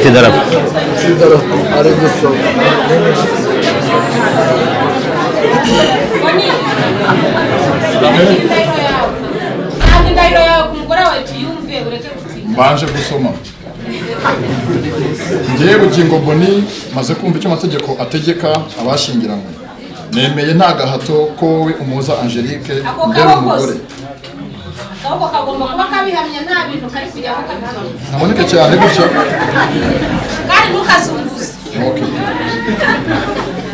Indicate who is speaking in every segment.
Speaker 1: Fata idarapo.
Speaker 2: Idarapo ari gusoma.
Speaker 3: Indahiro yawe, ntabwo indahiro yawe ku mugore wawe tuyumve, ureke gutinya.
Speaker 4: Mbanje gusoma. Ngewe Bugingo Boni, maze kumva icyo amategeko ategeka abashyingiranywe, nemeye nta gahato ko wowe Umuhoza Angelique
Speaker 3: Ako
Speaker 4: mbere
Speaker 3: kaboko
Speaker 4: umugore.
Speaker 3: se. Akaboko kagomba kuba kabihamya, nta bintu kari kujyaho kabisoma.
Speaker 4: Ntaboneke cyane gutya.
Speaker 3: Kandi ntukazunguze.
Speaker 4: Okay.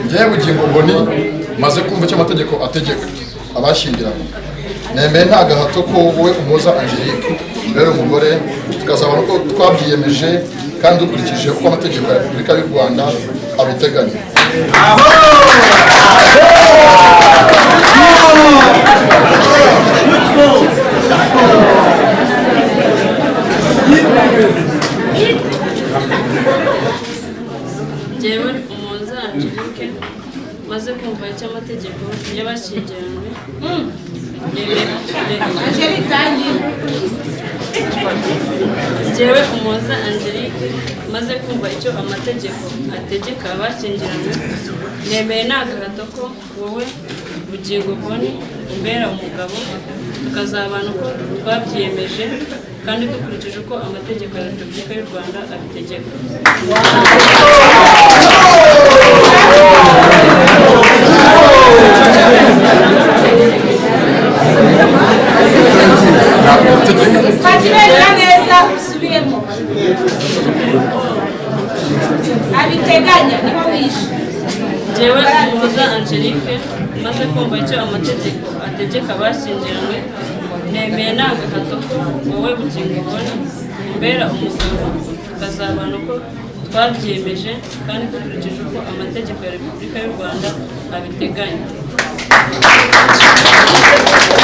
Speaker 4: Ngewe Bugingo Boni, maze kumva icyo amategeko ategeka abashyingiranywe, nemeye nta gahato ko wowe Umuhoza Angelique mbere umugore, tukazabona uko twabyiyemeje kandi dukurikije uko amategeko ya Repubulika y'u Rwanda abiteganya.
Speaker 5: Njyewe Umuhoza Angelique, maze kumva icyo amategeko y'abashyingiranywe
Speaker 3: Angelique, tangira.
Speaker 5: Njyewe Umuhoza Angelique, maze kumva icyo amategeko ategeka abashyingiranywe, nemeye nta gahato ko wowe Bugingo Boni umbera umugabo, tukazabana uko twabyiyemeje kandi dukurikije uko amategeko ya Repubulika y'u Rwanda abitegeka.
Speaker 3: Fata ibendera neza, usubiremo. Abiteganya niho wishe.
Speaker 5: Njyewe Umuhoza Angelique, maze kumva icyo amategeko ategeka abashyingiranywe, nemeye nta gahato ko wowe Bugingo Boni umbera umugabo, tukazabana uko twabyiyemeje kandi dukurikije uko amategeko ya Repubulika y'u Rwanda abiteganya.